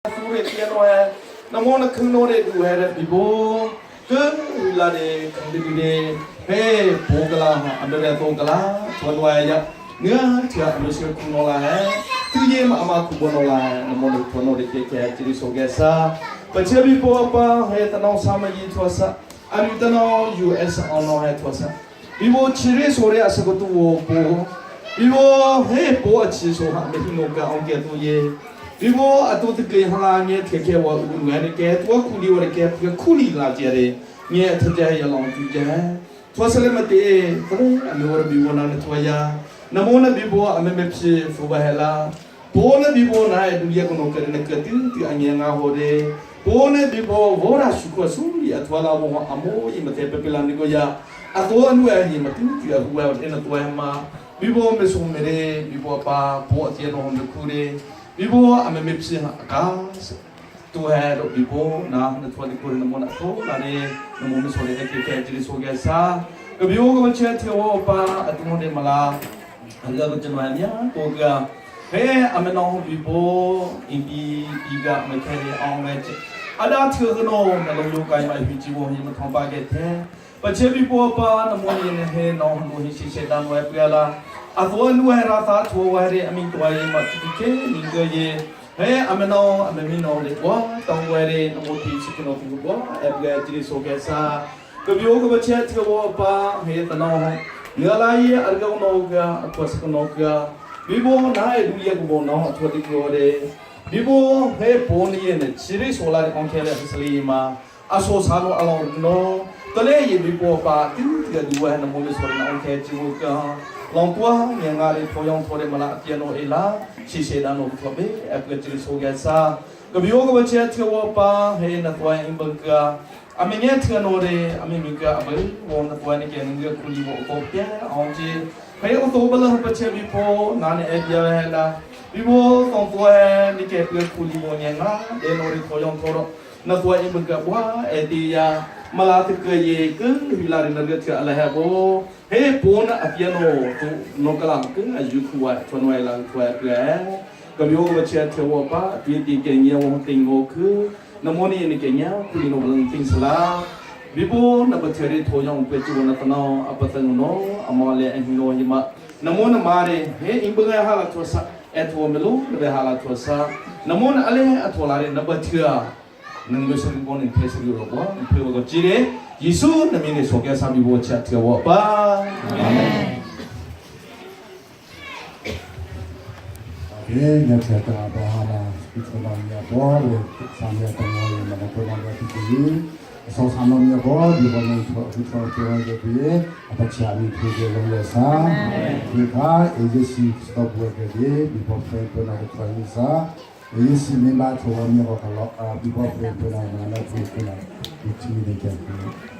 Sure piano he namo na khung no re du he re bibo ke la de khang de de he po kala ha ando re to kala chuan wa ya nga thia ando sir khung no la he tu ye ma ama khu bo no la he namo na chuan no de ke ke chiri so ge sa pache bi po pa he tanau sa ma yi thua sa anu tanau US on no he thua sa bibo chiri so re asa ko tu wo po bibo he po a chi so ha me hi no ka ong ke tu ye ဒီဘောအတူတကေဟလာငဲထေခဲဝဥငဲကေတွခုလီဝရကေပခုလီလာကြရဲငဲထကြရလောင်ကျကြထွဆလမတေတရအမေဝရဘီဝနာနထွယာနမောနဘီဘောအမေမေဖြေဖူဘဟလာပိုနဘီဘောနာဒူရကနောကရနကတိတီအငဲငါဟိုဒေပိုနဘီဘောဝရရှုခဆူလီအထွာလာဘောအမောယမတေပပလန်ဒီကိုယာအသောအနွယ်ယမတိတီအဟူဝဲအနတွဲမှာဘီဘောမေဆုံမေရေဘီဘောပါဘောအတေနောဟန်ခုရေ ビボアメメプシハカトヘロビボナナトリコリナモナトラネナモミソレケケジリソゲサကဘီယိုကမချေထေဝပါအတုန်ဒေမလာအလကချနဝမြာကိုကဟဲအမနောဘီဘောအင်ဒီဒီကမခဲရအောင်မဲအဒါထေကနောနလုံယကိုင်မိုင်ဟီချီဝဟိမထောပါကေတဲ့ပချေဘီဘောပါနမောယနေဟဲနောဟနဟိရှိရှေတန်ဝဲပြလာ အသောနဝရသာထောဝရအမင်တွိုင်မတိကေနင်ကယေဟဲအမနောအမမီနောလေကွာတောင်းဝရနမောတိစိကနောတိကွာအပကတိဆိုကေစာကဗျိုကဘချက်တဘောပါဟေတနောငလာယေအကောင်နောကအကွစကနောကဘီဘောနာဒူယေကဘောနောအထောတိကိုရေဘီဘောဟေပေါ်နီယေနေချီရီဆိုလာအောင်ခဲလေဆလီမာအဆိုဆာလောအလောနောတလေယေဘီဘောပါတူတဒူဝဲနမောလဆိုရအောင်ခဲချီဝက လောင်ကွာငငါရီထောယောင်ထောရမလာပြနောအေလာရှိရှေဒနုထဘေအပကတိဆိုဂဆာကဘီယောကဘချေထေဝပါဟေနတွိုင်ဘကအမငဲထေနိုရေအမေမီကအဘေဝနတွိုင်ကေနငခုလီဘောကိုပြအောင်ချီဖေအတိုဘလပချေဘီပိုနာနေအပြဟဲလာဘီဘောတောင်တွဲနိကေပြခုလီဘောညငါဒေနိုရီထောယောင်ထောရနတွိုင်ဘကဘွာအတီယာမလာတကယေကဟီလာရနရချအလဟဘော ဟေပိုနာအပြနောသူနောကလံကအယူခွာထွန်ဝဲလံထွဲပြဲကမျိုးမချေထေဝပါဒီတီကေညဝတင်ငိုခုနမောနီနေကေညာခုလီနိုဘလန်တင်စလာဘီဘောနဘထေရီထောယောင်ပေချူနတနောအပတငနောအမောလေအဟိနောယမနမောနမာရေဟေအင်ဘငါဟာလာထောဆာအထောမလူနဘဟာလာထောဆာနမောနအလေအထောလာရေနဘထေနငလစရင်ဘောနေဖေစရီရောဘောဖေဝကကြည်ရေ ယေရှုနမင်းနဲ့ဆိုကြဆာမီဘောချက်ထေဝပါအာမင် ကေညချက်တာဘောဟာလာပိချလောညဘောဝဆာမြတ်တော်ယေမနတောလာတိတိအဆောဆာနောမြဘောဒီဘောနထောဟိထောကျော်ရပြေအပချာမိထေကေလုံးလစာဒီခါအေဂျစီစတော့ဘွယ်ကေဒီဘောဖေပနာကိုထွာစာအေဂျစီမင်ဘာထောမြဘောကလောဒီဘောဖေပနာမနာထေကေနာဒီချီနေကြတယ်။